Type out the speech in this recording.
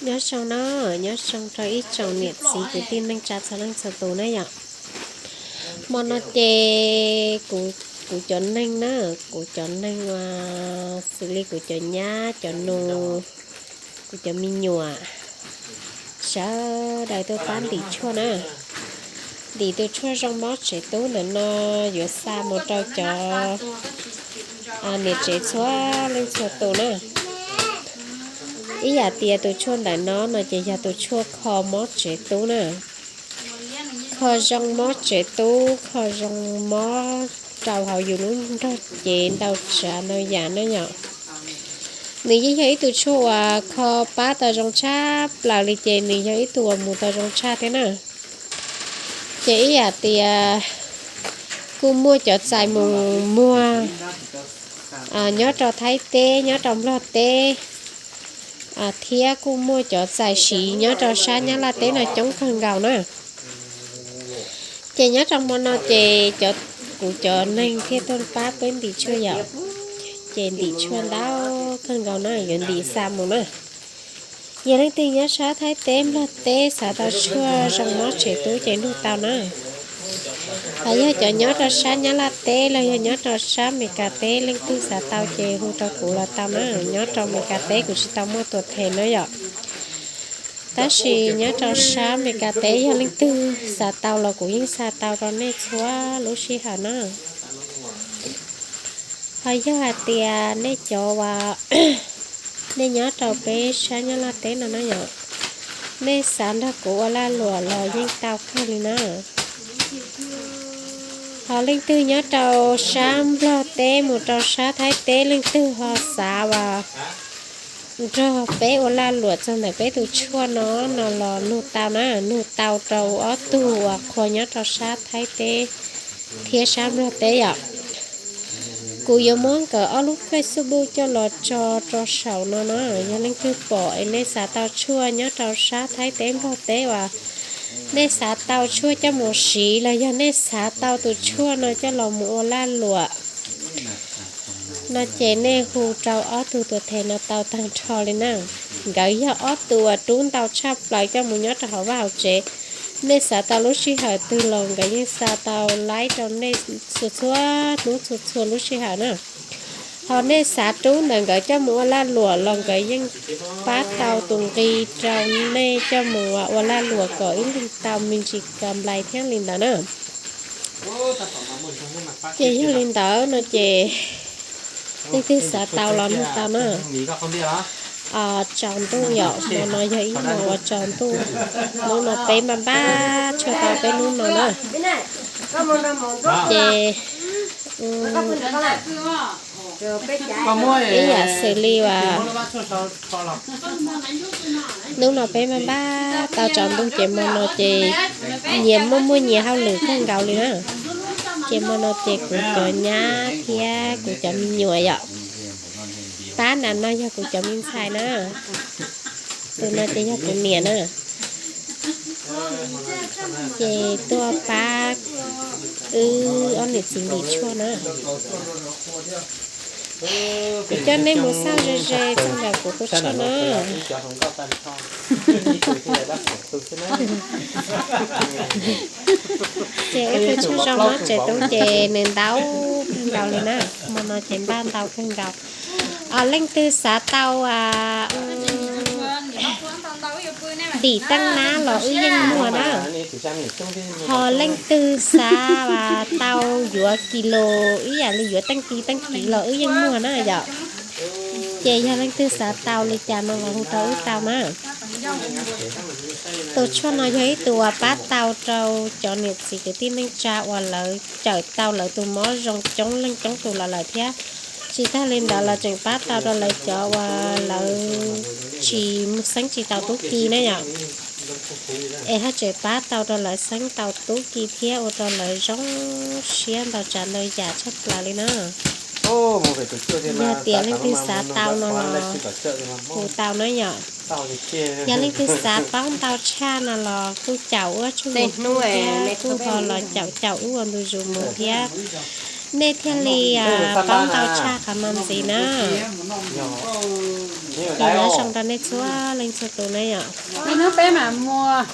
Nyob zoo na, nyob zoo rau ib tsoom niam txiv kwv tij neej tsa txhua leej txhua tus na yom. Hmo no ces kuv, kuv cov neeg na, kuv cov neeg uas xws li kuv cov nyab, cov nus, kuv cov me nyuam, sawv daws tuaj pab ntim tshuaj na. Ntim tus tshuaj zoo mob tsev tub ntawm no yuav xa mus rau cov niam tsev txhua leej txhua tus na. Ib yam tias tus tshuaj ntawm no no ces yog tus tshuaj kho mob tsev tub na. Kho zoo mob tsev tub, kho zoo mob rau hauv yus lub nrog cev ntau tsav ntau yam na yom. Nws yeej yog ib tug tshuaj uas kho pab tau zoo tshaj plaws li ces nws yog ib tug uas mus tau zoo tshaj thiab na. Ces ib yam tias kuj muaj cov txais mus muag nyob rau Thaib teb, nyob rau Nplog teb, thiab kuj muaj cov txais siv nyob rau sab Nyab Laj teb no coob kawg nkaus na. Ces nyob rau hmo no ces cov, kuv cov neeg thiaj tuaj pab peb ntim tshuaj yom. Ces ntim tshuaj ntau kawg nkaus na, yuav ntim xa mus na. Yog leej twg nyob sab Thaib teb, Nplog teb xav tau tshuaj zoo mob tsev tub ces nug tau na. Hos yog cov nyob rau sab Nyab Laj teb los yog nyob rau sab Meskas teb leej twg xav tau ces hu rau kuv los tau na. Nyob rau Meskas teb kuv tsis tau muaj tuam them na yom. Tab sis nyob rau sab Meskas teb yog leej twg xav tau los kuv yeej xa tau rau nej txhua lub sij hawm na. Hos yog hais tias nej cov uas nej nyob rau peb sab Nyab Laj teb no na yom, nej xav nrog kuv ua lag luam los yeej tau kawg li na. Hos leej twg nyob rau sab Nplog teb mus rau sab Thaib teb leej twg ho xav uas nrog peb ua lag luam txog ntawm peb tus tshuaj no no los nug tau na, nug tau rau ob tug uas qhua nyob rau sab Thaib teb thiab sab Nplog teb yom. Kuv yuav muab nkawd ob lub Facebook coj los tso rau saum no na, yog leej twg pom es nej xav tau tshuaj nyob rau sab Thaib teb Nplog teb uas nej xav tau tshuaj coj mus siv los yog nej xav tau tus tshuaj no coj los mus ua lag luam no ces nej hu rau ob tug tuam them no tau tag nrho li na. Nkawd yog ob tug uas rub ntau tshaj plaws coj mus nyob rau hauv vaj hauv tsev. Nej xav tau lub sij hawm twg los nkawd yeej xa tau laib rau nej txhua txhua hnub txhua txhua lub sij hawm na. Hos nej xav rub ntawm nkawd coj mus ua lag luam los nkawd yeej pab tau tus nqi rau nej coj mus ua lag luam kom ib leeg tau me ntsis kas nplais thiab li ntawd na. Ces yog li ntawd no ces leej twg xav tau los nug tau na. Tsaus ntuj yom, hmo no yog ib hmo uas tsaus ntuj, hnub no peb npaj npaj tshuaj tau peb hnub no na. Ces ib yam xws li uas hnub no peb npaj npaj tau tsaus ntuj ces hmo no ces nyias muaj muaj nyias hauj lwm kawg nkaus li na. Ces hmo no ces kuv cov nyab thiab kuv cov me nyuam yom, pab nram no yog kuv cov me ntxhais na. Tus no ces yog kuv niam na. Ces tuaj pab wb ob niam txiv ntim tshuaj na. Kuv coj nej mus xauj ze ze txog ntawm kuv tus tshuaj na. Ces wb tus tshuaj zoo mob tsev tub ces nws ntau kawg nkaus li na. Hmo no ces npaj ntau kawg nkaus. Leej twg xav tau ntim teej nab los wb yeej muag na. Ho leej twg xav tau yuav kis lus ib yam li yuav teej ki teej kiv los wb yeej muag na yom. Ces yog leej twg xav tau li cas no los hu rau wb tau na. Tus tshuaj no yog ib tug uas pab tau rau cov niam txiv kwv tij neej tsa uas lawv cawm tau lawv tus mob zoo coob leej coob tus los lawm thiab. Tsis tag li ntawd los tseem pab tau rau lawv cov uas lawv tsis xeeb tsis tau tub ki na yom. Es haj tseem pab tau rau lawv xeeb tau tub ki thiab ua rau lawv zoo siab ntau tsav ntau yam tshaj plaws li na. Yog tias leej twg xav tau no los hu tau na yom. Yog leej twg xav paub ntau tshaj no los kuj caum ua tsaug hnub thiab kuj ho los caum caum wb ua ntu zus mus thiab. Nej thiaj li paub ntau tshaj qhov no ntxiv na. Li no zoo rau nej txhua leej txhua tus na yom. Hnub peb mam mus.